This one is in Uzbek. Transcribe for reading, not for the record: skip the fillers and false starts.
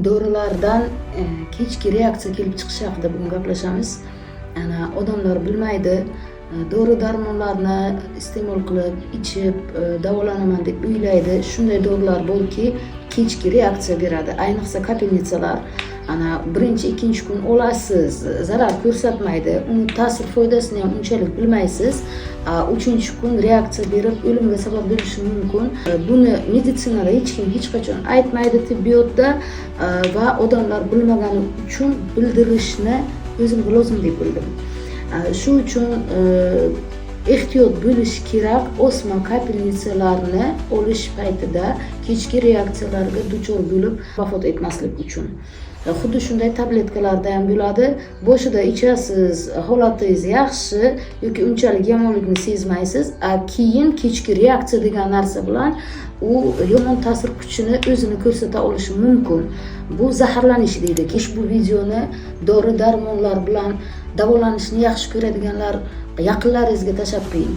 Dorilardan kechki reaksiya kelib chiqishi haqida bugun gaplashamiz. Ana, odamlar bilmaydi, dori darmonlarni iste'mol qilib, ichib, davolanaman deb o'ylaydi. Shunday dorilar borki, kechki reaksiya beradi, ayniqsa капельница lar. Ana, birinchi, ikkinchi kun olasiz, zarar ko'rsatmaydi, uni ta'sir foydasini ham unchalik bilmaysiz. Uchinchi kun reaksiya berib, o'limga sabab bo'lishi mumkin. Buni meditsinada hech kim hech qachon aytmaydi, tibbiyotda, va odamlar bilmagani uchun bildirishni o'zimga lozim deb bildim. Shu uchun ehtiyot bo'lish kerak. Osma, капельница larni olish paytida kechki reaksiyalarga duchor bo'lib, vafot etmaslik uchun. Xuddi shunday tabletkalarda ham bo'ladi. Boshida ichasiz, holatingiz yaxshi yoki unchalik yomonlikni sezmaysiz, a keyin kechki reaksiya degan narsa bilan u yomon ta'sir kuchini o'zini ko'rsata olishi mumkin. Bu zaharlanish deydi. Ushbu videoni dori darmonlar bilan davolanishni yaxshi ko'radiganlar yaqinlaringizga tashlab qo'ying.